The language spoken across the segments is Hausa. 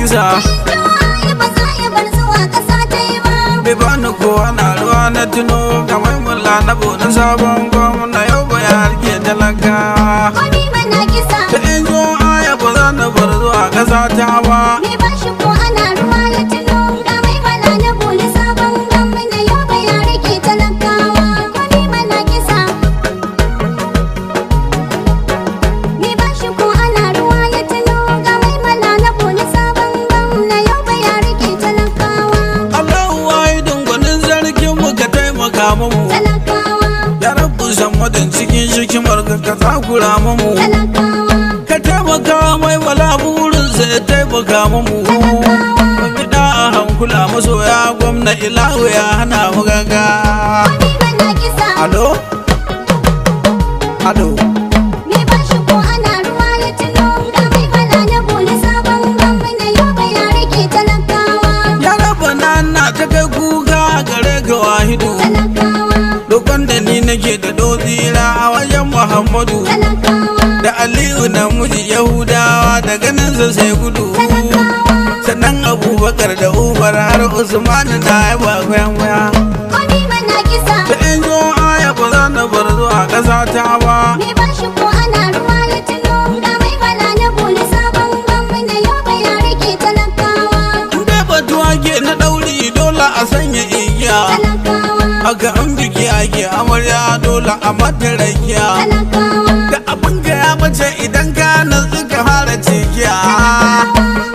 kisa. Ai ba za ya bar zuwa ƙasa ta yi ba. Bai bani kowa na ruwa na tuno ga mai mula na na sabon gwamna yau ba ya harke talaka. Kwami mana kisa. Ta in zo aya ba za na bar zuwa ƙasa ta ba. Me ba shi ko ana ruwa ya tuno ga mai bala na boli sabon gwamna yau ba ya rike talakawa. Kwami mana kisa. Me ba shi ko ana ruwa ya tuno ga mai bala na boli sabon gwamna yau ba ya rike talakawa. Allahu wahidin gwanin sarkin mu ka taimaka mu. Talakawa. Ya rabu samadin cikin shikimar ka ka takura mu. Talakawa. Ka taimaka mai wala burin sai ya taimaka mu. Bida a hankula masoya gwamna ilahu ya hana mu gaga. Kwami mana kisa. Alo? Alo? Me ba shi ko ana ruwa ya tuno ga mai bala na boli sabon gwamna yau ba ya rike talakawa. Ya raba na na ta kai kuka gare ka wahidu. Talakawa. Dokon da ni nake da dozira a wajen Muhammadu. Talakawa. Da Aliyu namiji Yahudawa da ganinsa sai gudu. Sannan Abubakar da Umar har Usman na yaba kwayan waya. Kwami mana kisa. Ta in zo aya ba za na bar zuwa ƙasa ta ba. Me ba shi ko ana ruwa ya tuno ga mai bala na boli sabon gwamna yau ba ya rike talakawa. In dai batu ake na ɗauri dole a sanya igiya. Talakawa. Haka an biki ake amarya dole a mata rakiya. Talakawa. Da abin ka ya mace idan ka nutsu ka fara cikiya.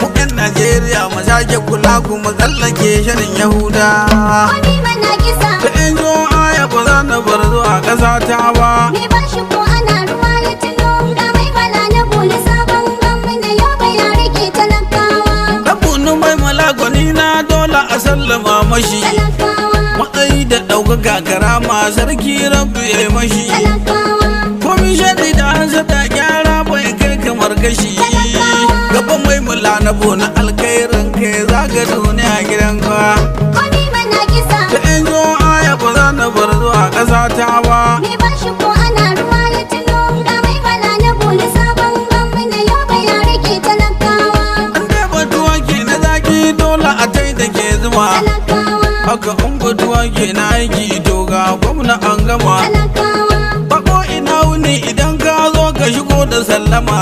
Mu 'yan Najeriya mu sake kula ku mu tsallake shirin Yahuda. Kwami mana kisa. Ta in zo aya ba za na bar zuwa ƙasa ta ba. Me ba shi ko ana ruwa ya tuno ga mai bala na boli sabon gwamna yau ba ya rike talakawa. Rabunu mai malagwani na dole a sallama mashi. Talakawa. Matsayi da ɗaukaka karama sarki rabbi ya yi mashi. Talakawa. Komi shaɗi da hansa da gyara bai kai kamar gashi. Gaban mai mula na bona alkhairin kai zaga duniya gidan kwa. Kwami mana kisa. Ta in zo aya ba za na bar zuwa ƙasa ta ba. Me ba shi ko ana ruwa ya tuno ga mai bala na boli sabon gwamna yau ba ya rike talakawa. An dai batuwa ke na zaki dole a tai da ke zuma. Talakawa. Haka in batuwa ke na aiki to ga gwamna an gama. Talakawa. Bako ina wuni idan ka zo ka shigo da sallama.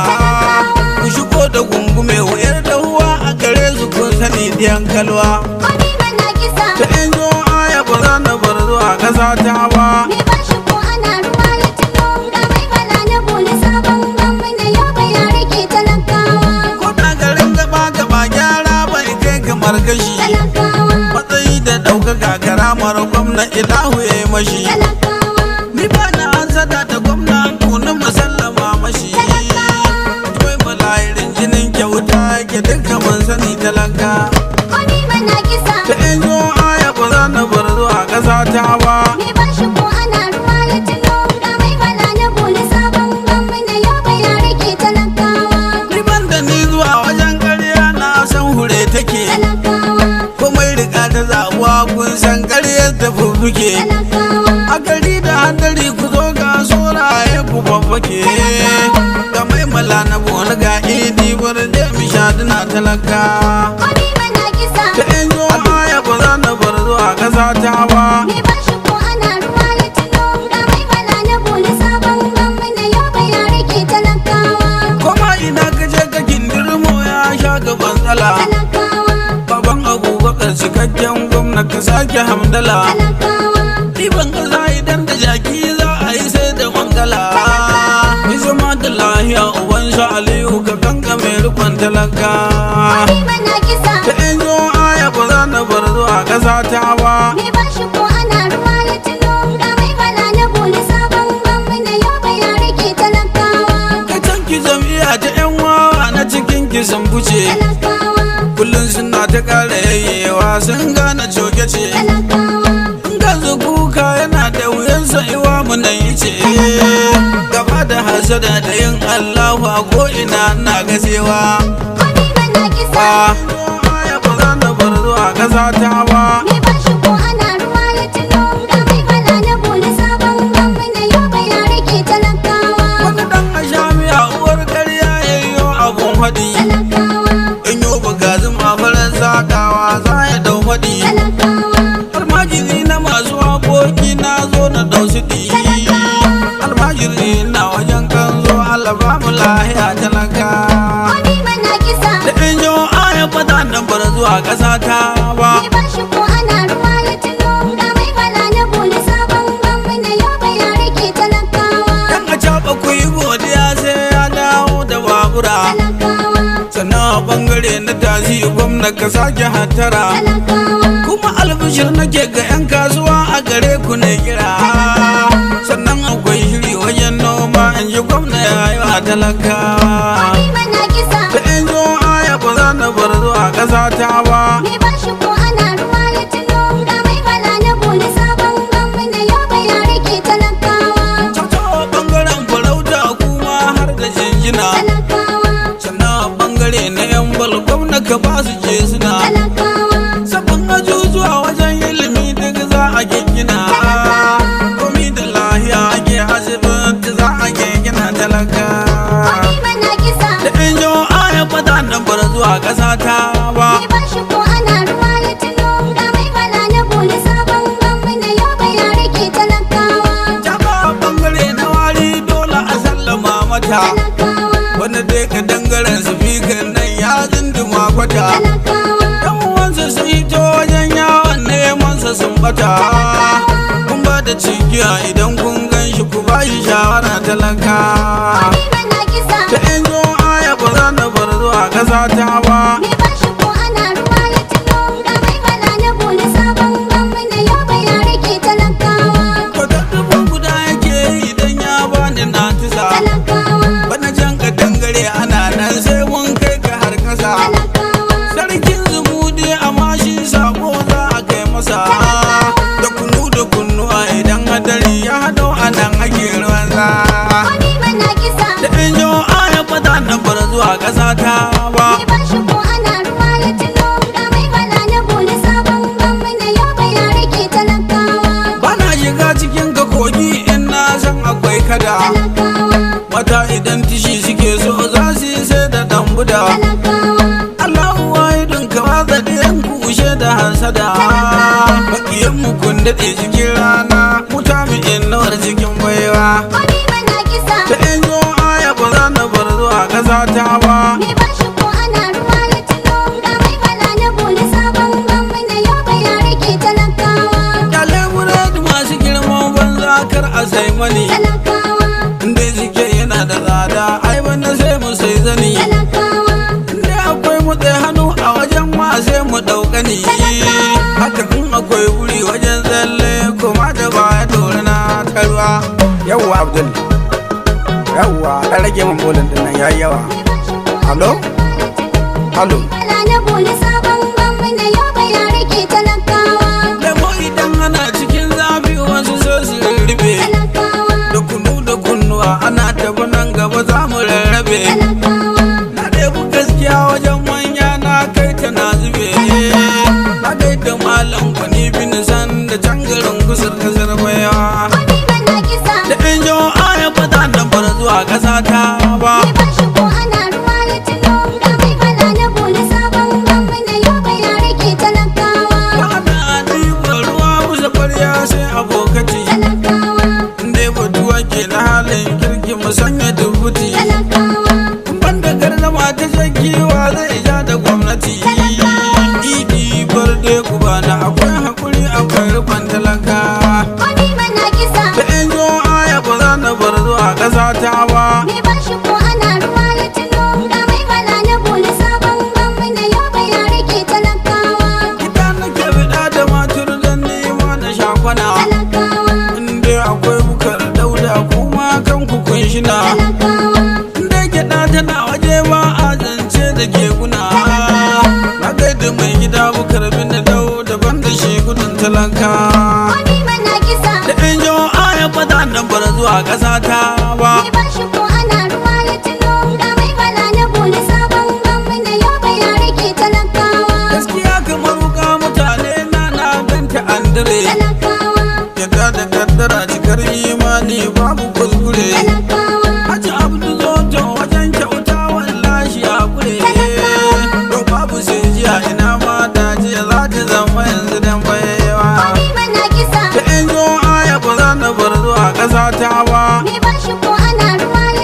Ku shigo da gungume wayar da huwa a gare su kun sani diyan kalwa. Kwami mana kisa. Ta in zo aya ba za na bar zuwa ƙasa ta ba. Me ba shi ko ana ruwa ya tuno ga mai bala na boli sabon gwamna yau ba ya rike talakawa. Ko da garin gaba gaba gyara bai kai kamar gashi. Talakawa. Matsayi da ɗaukaka karamar gwamna ilahu ya yi mashi. Talakawa. Ni ba na hasada da gwamna kunin musallama mashi. Wai mala'irin jinin kyauta ke duka mun sani talaka. Kwami mana kisa. Ta in zo aya ba za na bar zuwa ƙasa ta ba. Me ba shi ko ana ruwa ya tuno ga mai bala na boli sabon gwamna yau ba ya rike talakawa. Ni ban da ni zuwa wajen ƙarya na san hure take. Talakawa. Komai riga ta zabuwa kun san ƙaryar ta fuffuke. Talakawa. A gari da hadari ku zo ga soraye ku babbake. Ga mai mala na bona ga idi bar je mi shaduna talaka. Kwami mana kisa. Ta in zo aya ba za na bar zuwa ƙasa ta ba. Me ba shi ko ana ruwa ya tuno ga mai bala na boli sabon gwamna yau ba ya rike talakawa. Koma ina ka je ka kindirmo ya sha gaban tsala. Talakawa. Baban Abubakar cikakken gwamna ka sake hamdala. Talakawa. Ɗiban ƙasa idan da jaki za a yi sai da mangala. Ni zama da lahiya uban sa Aliyu ka kanka mai rikon talaka. Kwami mana kisa. Ta in zo aya ba za na bar zuwa ƙasa ta ba. Me ba shi ko ana ruwa ya tuno ga mai bala na boli sabon gwamna yau ba ya rike talakawa. Ka canki jam'iyya ta 'yan wawa na cikin ki sun fice. Talakawa. Kullum suna ta ƙara yayyewa sun gane coge ce. Talakawa. In ka kuka yana da wuyan sa'iwa mu nan yi ce. Gaba da hasada da yin Allahu a ko'ina na gasewa. Kwami mana kisa. Aya ba za na bar zuwa ƙasa ta ba. Me ba shi ko ana ruwa ya tuno ga mai bala na boli sabon gwamna yau ba ya rike talakawa. Wani ɗan ashamiya uwar ƙarya yayyo abun faɗi. Talakawa. In yo buga zuma lahiya talaka. Komi mana kisa. Da in jo aya fata nan bar zuwa ƙasa ta ba. Mai bashi ko ana ruwa ya tuno ga mai bala na boli sabon gwamna Yobe ya rike talakawa. Dan a caɓa ku yi godiya sai ya dawo da babura. Talakawa, Sannan a bangare na tasi gwamna ka sake hattara. talakawa, Kuma albishir nake ga 'yan kasuwa a gare ku ne kira. Sannan akwai shiri wajen noma in ji gwamna ya yi wa talakawa. komi mana kisa. Da in zo aya ba za na bar zuwa ƙasa ta ba. Mai bashi ko ana ruwa ya tuno ga mai bala na boli sabon gwamna Yobe ya rike talakawa. Kyauta bangaren farauta kuma har da jinjina. Talakawa, Sannan a bangare na 'yan bal gwamna ka ba su je suna. talakawa, Sabbin ajujuwa wajen ilimi duk za a giggina. Komi da lahiya ake asibiti za a giggina talaka. komi mana kisa. Da in jo aya fata nan bar zuwa ƙasa ta ba. Mai bashi ko ana ruwa ya tuno ga mai bala na boli sabon gwamna Yobe ya rike talakawa. Jaba bangare na wari dole a sallama mata. Talakawa, Wanda dai ka dangaren su fikan nan ya zinduma kwata. talakawa, Yan uwansa sun hito wajen yawon neman sa sun bata. Kun ba da cikiya idan kun gan shi ku ba shi shawara talaka. komi mana kisa. Ta in zo aya ba za na bar zuwa ƙasa ta ba. Mai bashi ko ana ruwa ya tuno ga mai bala na boli sabon gwamna Yobe ya rike talakawa. Kwata 10,000 yake idan ya bani na tisa. Talakawa, Bana jan ka dangare ana nan sai mun kai ka har kasa. talakawa, Sarkin zumudi amma shi sako za a kai masa. Da kunu da kunnuwa idan hadari ya haɗo a nan ake ruwan sa. komi mana kisa. Da in jo aya fata na bar zuwa ƙasa ta ba. Mai bashi ko ana ruwa ya tuno ga mai bala na boli sabon gwamna Yobe ya rike talakawa. Bana shiga cikin ka kogi in na san akwai kada. Talakawa, Mata idan tishi suke so za su yi sai da ɗan buda. talakawa, Allahu wahidun ka watsa ɗayan kushe da hasada. Maƙiyan mu kun daɗe cikin rana, mu ta mu innawar cikin baiwa. komi mana kisa. Ta in zo aya ba za na bar zuwa ƙasa ta ba. Mai bashi ko ana ruwa ya tuno ga mai bala na boli sabon gwamna Yobe ya rike talakawa. Kyale buredi masu girman banza kar a sai mani. Talakawa, Inda suke yana da tsada, ai bana sai mu sai zani. talakawa, Inda akwai mutse hannu a wajen ma sai mu ɗauka ni. Haka in akwai wuri wajen tsalle koma da baya dore na tarwa. Yawwa Abdul, yawwa ɗan rage min bolin ɗin nan yayi yawa. mai bashi ko Halo? Halo? bala na boli sabon gwamna Yobe ya rike talakawa. Lemo idan ana cikin zafi wasu so su rurrufe. Talakawa, Da kunu da kunnuwa ana tafi nan gaba za mu rarrabe. talakawa, Na ɗebi gaskiya wajen manya na kai ta na zube. Na kai da malam kwani bin san da can garin kusur kasar baiwa. komi mana kisa. Da in jo aya fata nan bar zuwa ƙasa ta ba. Mai bashi ko ana ruwa ya tuno ga mai bala na boli sabon gwamna Yobe ya rike talakawa. Ba na ɗiban ruwa musa kwarya sai abokati. Talakawa, Inda batuwa ke na halin kirki mu sanya dubuti. talakawa, Banda gardama ta shakiwa zai ja da gwamnati. Idi barde kubana akwai hakuri akwai rufan talaka. komi mana kisa. Ta in zo aya ba za na bar zuwa ƙasa ta ba. Mai bashi ko ana ruwa ya tuno ga mai bala na boli sabon gwamna Yobe ya rike talakawa. Gida nake biɗa da matur don nema na shakwana. Talakawa, Inda akwai bukar dauda kuma kanku kun shina. talakawa, Inda gyaɗa tana waje ba a zance da kekuna. Na gaida mai gida bukar bin da dauda ban da shi gudun talaka. komi mana kisa. Da in jo aya fata nan bar zuwa ƙasa ta ba. Mai bashi ko ana ruwa ya tuno ga mai bala na boli sabon gwamna Yobe ya rike talakawa. Gaskiya kamar wuka mutane na na ganta an dire. Talakawa, Yadda da kaddara cikar imani babu kuskure. talakawa, Haji Abdu Zoto wajen kyauta wallahi ya kure. Yau babu sai jiya ina ma da jiya za ta zama yanzu dan baiwa. komi mana kisa. Ta in zo aya ba za na bar zuwa ƙasa ta ba. Mai bashi ko ana ruwa ya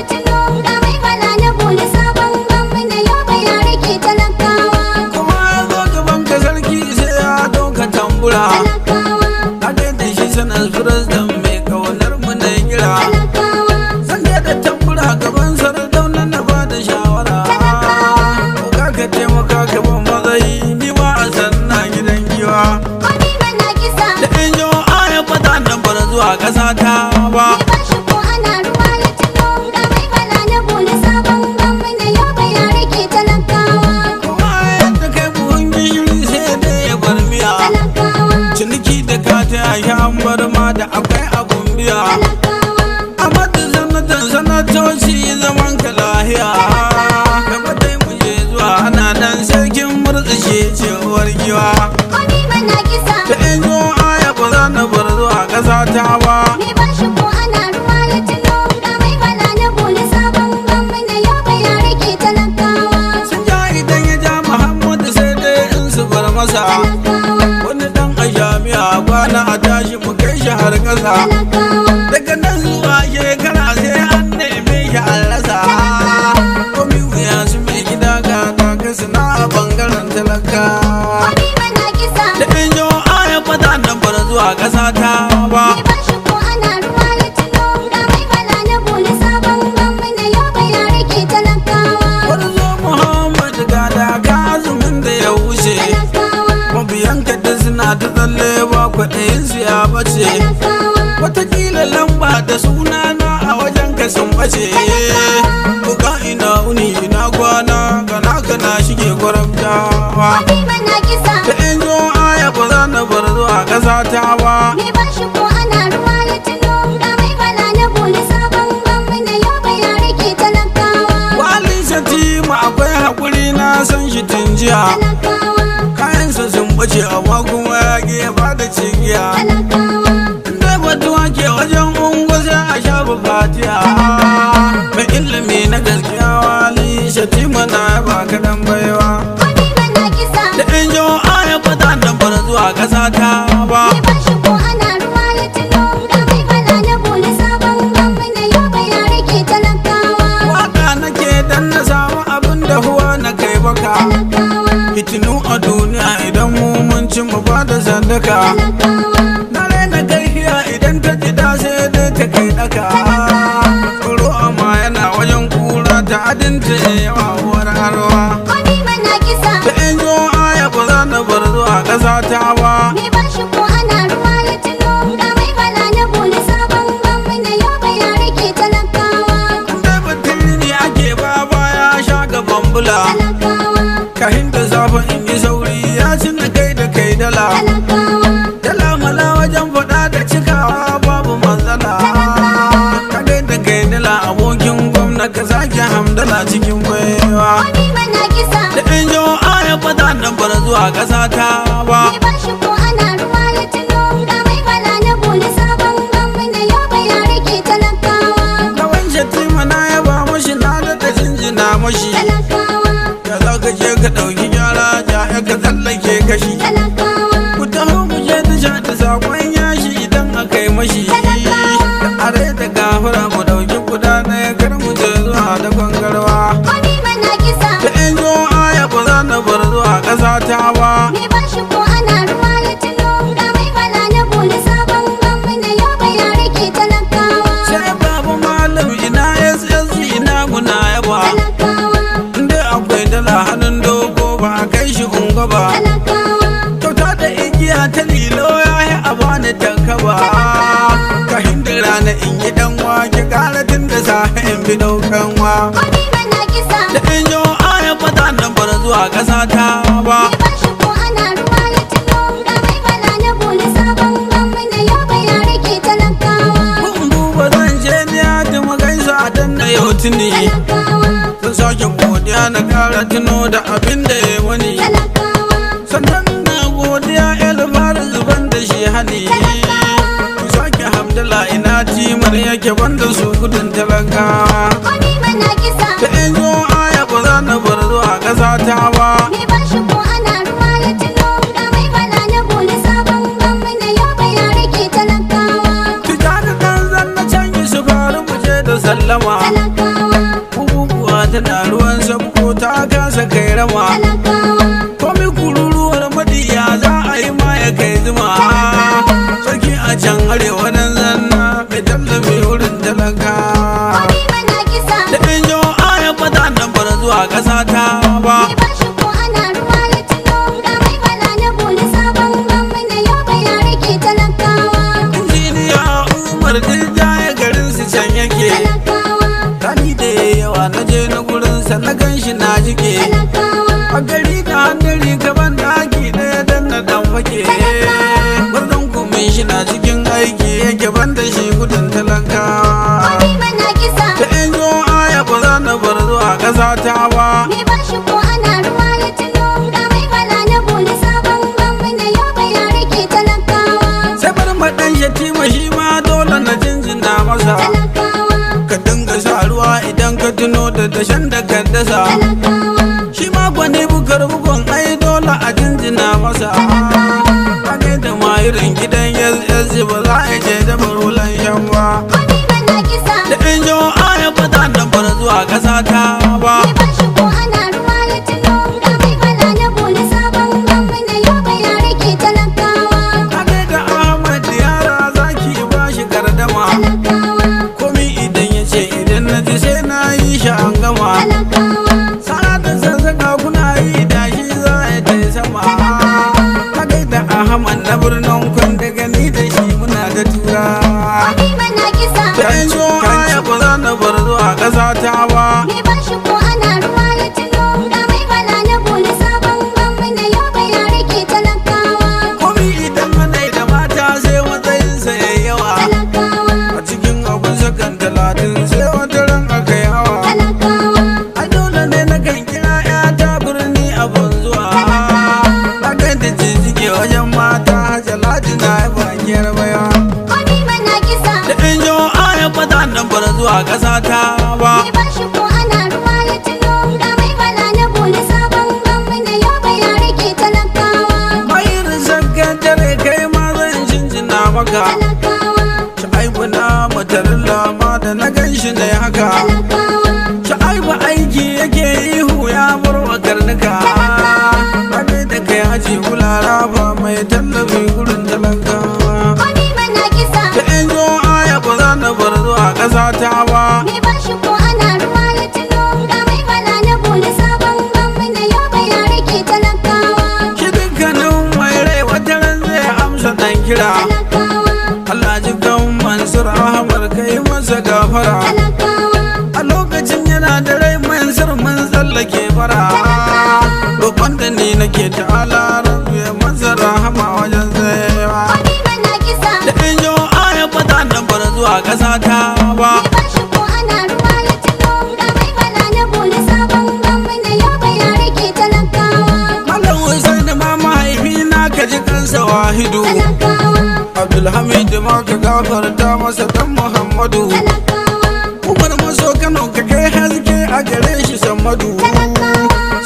bace. Buga ina uni ina kwana, gana gana shige gwarabtawa. Kwami mana kisa. Ta injo aya ba za na bar zuwa ƙasa ta ba. Me ba shi ko ana ruwa ya tuno ga mai bala na boli sabon gwamna Yobe ya rike talakawa. Walin Shatima akwai haƙuri, na san shi tun jiya. Talakawa. Kayansa sun bace amma kuma ya ƙi ya bada cigiya. Talakawa. Dai batuwa ke wajen ungo sai a shafa fatiya. Mai ilimi na gaskiya Wali Shatima na ba kaɗan baiwa. Kwami mana kisa. Da injo aya ba za na bar zuwa ƙasa ta ba. Me ba shi ko ana ruwa ya tuno ga mai bala na boli sabon gwamna Yobe ya rike talakawa. Waka nake dan na samu abin da huwa na kai baka. Talakawa. Fitinu a duniya idan mu mun ci mu ba da sadaka. Talakawa. Na raina garhiya idan ta ji da sai dai ta kai daka. Tsoro amma yana wajen kura ta adinta yawa uwar arwa. Kwami mana kisa. Da injo aya ba za na bar zuwa ƙasa ta ba. Me ba shi ko ana ruwa ya tuno ga mai bala na boli sabon gwamna Yobe ya rike talakawa. Dai batun ne ake ba baya sha gaban bula. Talakawa. Kahin da safe in yi sauri ya ci na kai da kai dala. Talakawa. Dala mala wajen faɗa da cikawa babu matsala. Ka kai da kai dala abokin gwamna ka sake hamdala cikin baiwa. Kwami mana kisa. Da injo aya fata na bar zuwa ƙasa ta ba. Me ba shi ko ana ruwa ya tuno ga mai bala na boli sabon gwamna Yobe ya rike talakawa. Lawan Shatima na yaba mashi na daɗa jinjina mashi. Talakawa. Ya za ka je ka ɗauki gyara ja ka tsallake kashi. Talakawa. Ku taho mu je tasha da saƙon yashi idan aka yi mashi. Da are da gafara mu ɗauki guda ɗaya kar mu je zuwa da kwangarwa. Kwami mana kisa. Da injo aya ba za na bar zuwa ƙasa ta ba. Me ba shi ko ana ruwa ya tuno ga mai bala na boli sabon gwamna Yobe ya rike talakawa. Sai babu malam ina SSC ina muna yaba. Talakawa. Inda akwai dala hannun dogo ba a kai shi ungo ba. Talakawa. Kyauta da igiya ta lilo ya yi a bani tankaba. Ka hindira na in yi dan wake kara tun da safe in bi daukan wa. Kwami mana kisa. Da injo aya fata na bar zuwa ƙasa ta ba. Me ba shi ko ana ruwa ya tuno ga mai bala na boli sabon gwamna Yobe ya rike talakawa. Kun duba zan je ni ya mu gaisa a dan na yau tuni. Talakawa. Zan sake godiya na kara tuno da abin da ya wani. Talakawa. Sannan na godiya elfar zuban da shi hani. Ku sake hamdala ina timar yake banda su gudun talakawa. Kwami mana kisa. Ta injo aya ba za na bar zuwa ƙasa ta ba. Me ba shi ko ana ruwa ya tuno ga mai bala na boli sabon gwamna Yobe ya rike talakawa. Tijjani ɗan zanna can yi su faru mu je da sallama. Talakawa. Bubuwa tana ruwan sabko ta kasa kai rama. Talakawa. Komi kururuwar madiya za a yi ma ya kai zuma. Sarki a can arewa nan zanna mai tallafi wurin talaka. Kwami mana kisa. Da injo aya fata na bar zuwa ƙasa ta ba. Me ba shi ko ana ruwa ya tuno ga mai bala na boli sabon gwamna Yobe ya rike talakawa. Injiniya Umar Tijjani garin su can yake. Talakawa. Rani da yawa na je na gurinsa na gan shi na jike. Talakawa. A gari da hannun riga ban daki ɗaya dan na dan fake. Birnin kumin shi na cikin aiki yake ban da shi gudun talakawa. Kwami mana kisa. Ta injo aya ba za na bar zuwa ƙasa ta ba. Me ba shi ko ana ruwa ya tuno ga mai bala na boli sabon gwamna Yobe ya rike talakawa. Sai bar maɗan Shatima shi ma dole na jinjina masa. Talakawa. Ka dinga sa ruwa idan ka tuno da dashen da ka dasa. Talakawa. Shi ma gwani bukar bugun ai dole a jinjina masa. Ka da mayirin gidan SSC ba za a je da barulan shan ba. Kwami mana kisa. Da injo aya fata da bar zuwa ƙasa ta ba. Me ba shi ko ana ruwa ya tuno ga mai bala na boli sabon gwamna Yobe ya rike talakawa. Ka da Ahmad yara zaki ba shi gardama. Talakawa. Komi idan ya ce idan na ji sai na yi shi an gama. Talakawa. Sara da sassaka kuna yi da shi za a tai sama. Ka da Ahmad na birnin kwan daga ni da shi muna da tura. Kwami mana kisa. Ta injo aya ba za na bar zuwa naka. Talakawa. Sha'aibu aiki yake ihu ya bar wa karnuka. Rabe da kai haji hulara ba mai tallafi gurin talakawa. Komi mana kisa. Da in zo aya ba za na bar zuwa ƙasa ta ba. Me ba shi ko ana ruwa ya tuno ga mai bala na boli sabon gwamna Yobe ya rike talakawa. Shi dukkanin mai rai wata ran zai amsa dan kira. Talakawa. Allah ji kan Mansur Ahmad kai masa gafara. Talakawa. A lokacin yana da rai Mansur mun tsallake fara. Roƙon da ni nake ta'ala rabbi ya masa rahama wajen tsayawa. Komi mana kisa. Da in jo aya fata na bar zuwa ƙasa ta ba. Me ba shi ko ana ruwa ya tuno ga mai bala na boli sabon gwamna Yobe ya rike talakawa. Malam Hussein ma mahaifina ka ji kansa wahidu. Talakawa. Abdulhamid ma ka gafarta masa dan Muhammadu. Talakawa. Umar maso Kano ka kai haske a gare shi sammadu.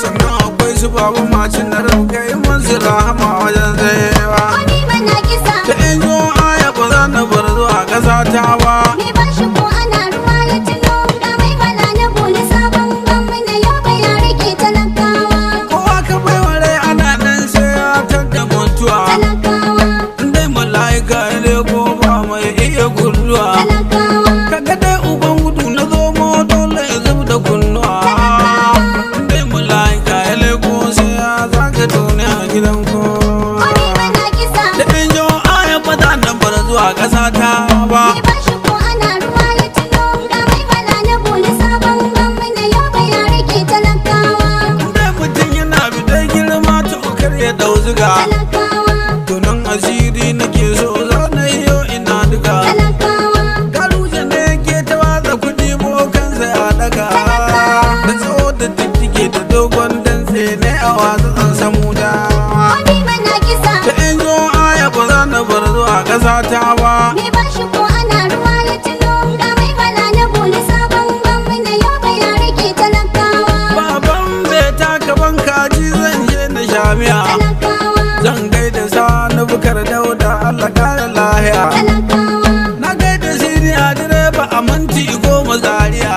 Sannan akwai su babu macin na kai masu rahama wajen tsayewa. Komi mana kisa. Ta in zo aya ba za na bar zuwa ƙasa ta ba. Me ba shi ko ana ruwa ya tuno ga mai bala na boli sabon gwamna Yobe ya rike talakawa. Kowa ka bai wa rai ana nan sai ya tadda mutuwa. Talakawa. Dai mala'ika ne ko ba mai iya guduwa. Talakawa. Kaga dai uban gudu na zomo dole ya zub da kunnuwa. Dai mala'ika ya leko sai ya zaga duniya gidan kowa. Komi mana kisa. Da in jo aya fata na bar zuwa ƙasa ta ba. Me ba shi ko ana ruwa ya tuno ga mai bala na boli sabon gwamna Yobe ya rike talakawa. Dai mutum yana bidan girma to kar ya dau zuga. Talakawa. Tunan asiri nake so zana yau ina duka. Talakawa. Garuje ne ke ta watsa kuɗi bokansa ya daga. Da tsawo da tittike da dogon dantse ne a watsa zan samu dama. Komi mana kisa. Ta in zo aya ba za na bar zuwa ƙasa ta ba. Me ba shi ko ana ruwa ya tuno ga mai bala na boli sabon gwamna Yobe ya rike talakawa. Baban bai taka ban kaji zan je na shamiya. Talakawa. Zan gaida sani bukar dauda Allah kare lahiya. Talakawa. Na gaida siniya direba a minti 10 zaria.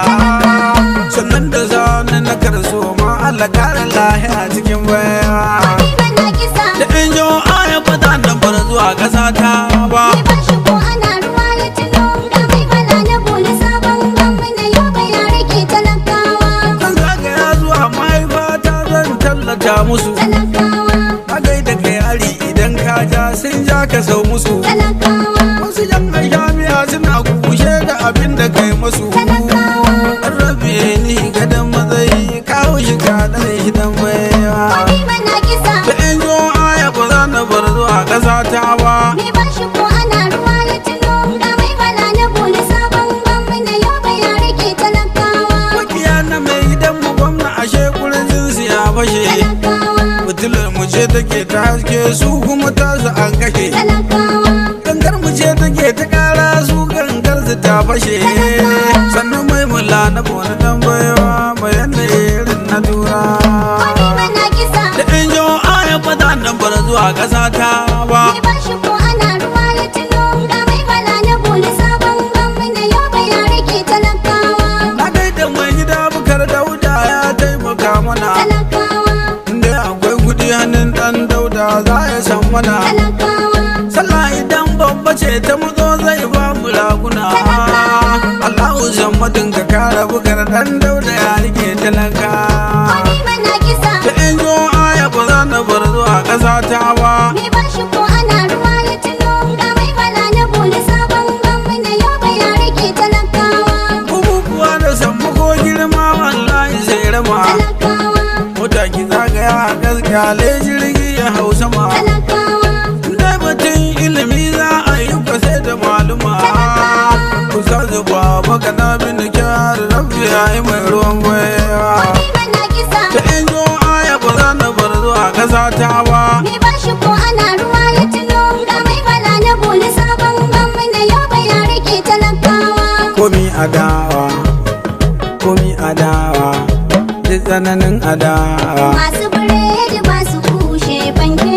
Sannan da sani na karso ma Allah kare lahiya cikin baya. Komi mana kisa. Da in jo aya fata na bar zuwa ƙasa ta ba. Me ba shi ko ana ruwa ya tuno ga mai bala na boli sabon gwamna Yobe ya rike talakawa. Zan zagaya zuwa mahaifata zan tallata musu. Talakawa. A gaida kai hari idan ka ja sun ja ka sau musu. Talakawa. Wasu yan jami'a suna kushe da abin da kai musu. An rabe ni gadon matsayi kawo shi kaɗan shi dan baiwa. Komi mana kisa. Da in zo aya ba za na bar zuwa ƙasa ta ba. Me ba shi ko ana ruwa ya tuno ga mai bala na boli sabon gwamna Yobe ya rike talakawa. Makiya na mai gidan mu gwamna ashe kurin jinsi ya fashe. Talakawa. Fitilar mu ce take ta haske su kuma tasu an kashe. Talakawa. Gangar mu ce take ta kara su gangar su ta fashe. Sannan mai mula na bona dan baiwa mai yanayi irin na tura. Komi mana kisa. Da in jo aya fata na bar zuwa ƙasa ta ba. Me ba shi ko ana ruwa ya tuno ga mai bala na boli sabon gwamna Yobe ya rike talakawa. Na gaida mai gida bukar dauda ya taimaka mana. Talakawa. Inda akwai kudi hannun dan dauda za ya san mana. Talakawa. Sallah idan babba ce ta mazo zai ba mu raguna. Allahu zammadin ka kara bukar dan dauda ya rike talaka. Komi mana kisa. Da in zo aya ba za na bar zuwa ƙasa ta ba. Me ba shi ko ana ruwa ya tuno ga mai bala na boli sabon gwamna Yobe ya rike talakawa. Bukukuwa da sammu ko girma wallahi sai rama. Talakawa. Mota ki zagaya a gaskiya le jirgi ya hau sama. Talakawa. Dai batun ilimi za a yi kwasai da maluma. Kusa zuba baka na bin kyar rabbi ya yi mai ruwan baiwa. Komi mana kisa. Ta in zo aya ba za na bar zuwa ƙasa ta ba. Me ba shi ko ana ruwa ya tuno ga mai bala na boli sabon gwamna Yobe ya rike talakawa. Komi adawa, komi adawa, duk tsananin adawa. Masu biredi masu kushe fanke.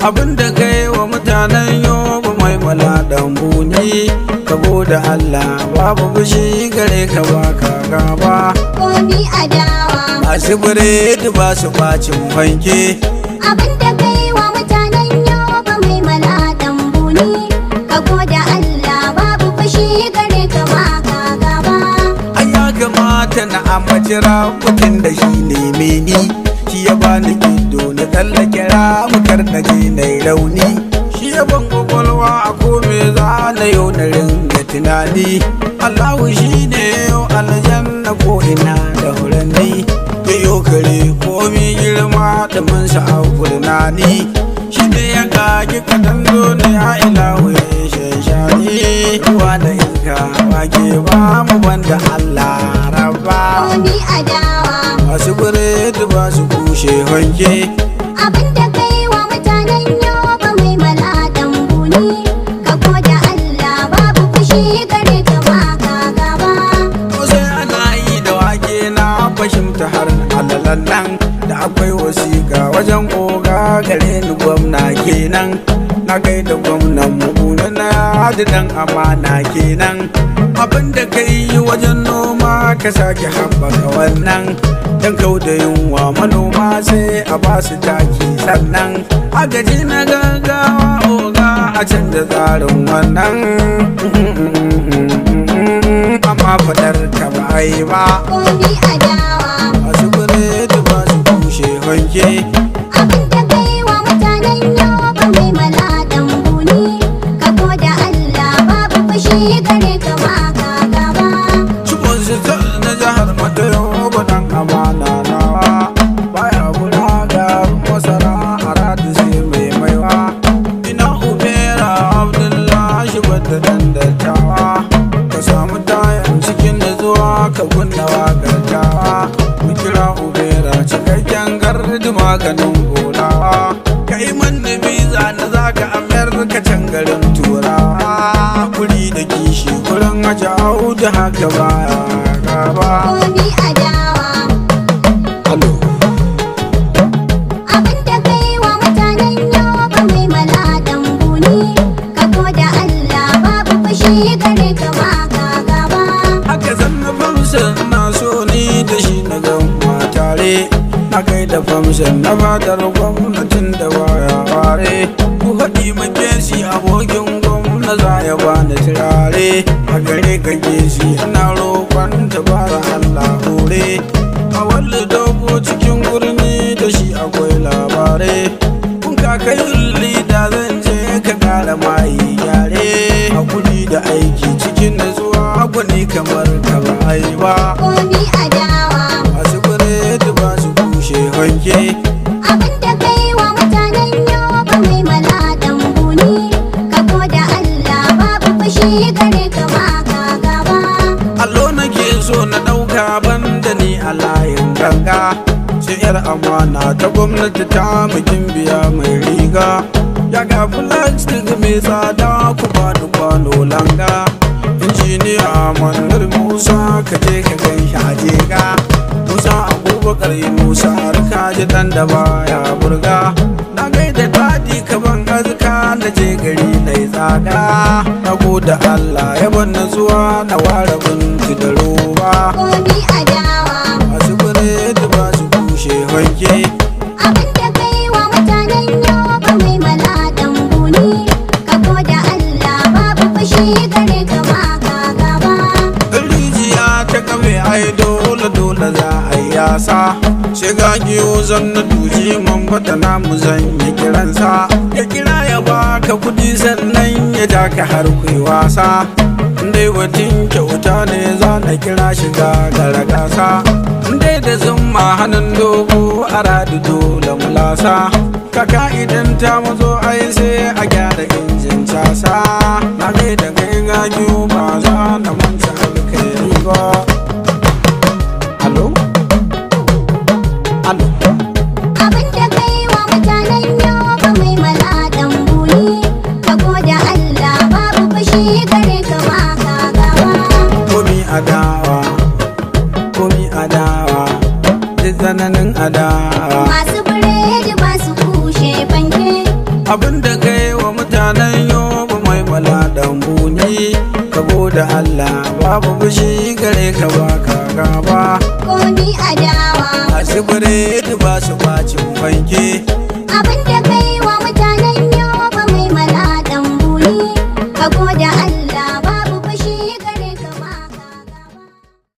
Abin da kai wa mutanen yoba mai bala dan buni ka gode. gode Allah babu fushi gare ka ba ka gaba. Komi adawa. Masu biredi ba su bacin fanke. Abin da kai wa mutanen Yobe mai maladan buni, ka goda Allah babu fushi gare ka ba ka gaba. Ai ya kamata na ambaci ramukin da shi ne meni. Shi ya bani ido na tsallake ramukar na je na yi rauni. Shi ya ban kwakwalwa a kome za na yau na ringa tunani. Allahu shi ne yau aljanna ko ina da furanni. Ya yo kare komi girma da mun sa a gurnani. Shi ne ya kaki kadan ne ya ilahu ya shashani. Ruwa da iska wake ba mu banda Allah rabba. Komi adawa. Masu biredi ba su kushe wanke. Abin da kai wa mutanen Yobe mai maladan buni, ka goda Allah babu fushi gare ka ba ka gaba. Sai ana yi da wake na fahimta har alalan nan da akwai wasiƙa wajen oga gare ni gwamna kenan. Na gaida gwamnan mu na yadi dan amana kenan. Abin da ka yi wajen noma ka sake haɓaka wannan. Dan kau da yunwa manoma sai a ba su taki sannan. Agaji na gaggawa oga a canza tsarin wannan. Amma faɗar ka ba a yi ba. Komi adawa. Masu biredi ba su kushe wanke. Abin da kai wa mutanen Yobe mai maladan buni, ka goda Allah babu fushi gare ka ba ka gaba. Cikon su na jihar Matayo dan amana nawa. Baya gura ga masara a radu sai mai maiwa. Ina Ubera Abdullahi bada dan dattawa. Ka samu tayan cikin nutsuwa ka kunna waƙar tawa. Mu kira Ubera cikakken gardi maganin golawa. Ka yi manni biza na zaka Amerika can garin turawa. Kuri da kishi kurin aji audu haka baya gaba. Komi adawa. Alo. Abin da kai wa mutanen Yobe mai maladan buni, ka goda Allah babu fushi gare ka ba ka gaba. Haka zan na famsan na so ni da shi na gama tare. Na kai da famsan na fadar gwamnatin da baya ware. Ku haɗi makesi abokin gwamna za ya bani turare. A gare ka gesi ina roƙon tabara Allah hore. A wani dogo cikin gurmi da shi akwai labarai. Kun kaka yulli da zan je ka kara mai gyare. Hakuri da aiki cikin nutsuwa gwani kamar ka ba a yi ba. Komi adawa. Masu biredi ba su kushe wanke. Abin da kai wa mutanen Yobe mai maladan buni, ka goda Allah babu fushi gare ka ba ka gaba. Allo nake so na ɗauka banda ni a layin ganga. Sai yar amana ta gwamnati ta mukin biya mai riga. Ya ga plastic mai tsada ku bani kwano langa. Injiniya Manar Musa ka je ka gan shi a jega. Musa Abubakar yi Musa har ka ji dan da baya burga. Na gaida dadi kaban azka na je gari na yi tsada. Na gode Allah ya ban zuwa na ware binci da roba. Komi adawa. Masu biredi ba su kushe wanke. Abin da kai wa mutanen Yobe mai maladan buni, ka goda Allah babu fushi gare ka ba ka gaba. Rijiya ta kame ai dole dole za a yi yasa. Shiga giyo zan na duji man bata namu zan yi kiransa. Ya kira ya baka kudi sannan ya ja ka har ku yi wasa. Dai batun kyauta ne za na kira shiga gara gasa. Dai da zumma hannun dogo a radu dole mulasa. Kaka idan ta mazo ai sai a gyara injin casa. Na gaida kai gagiyo ba za na manta alkhairi ba. Alo? Alo? Abin da kai wa mutanen Yobe mai maladan buni, ka goda Allah babu fushi gare ka ba ka gaba. Komi adawa, komi adawa, duk tsananin adawa. Masu biredi ba su kushe fanke. Abin da kai wa mutanen Yobe mai maladan buni, ka gode gode Allah, babu fushi gare ka ba ka gaba. Komi adawa. Masu biredi ba su bacin fanke.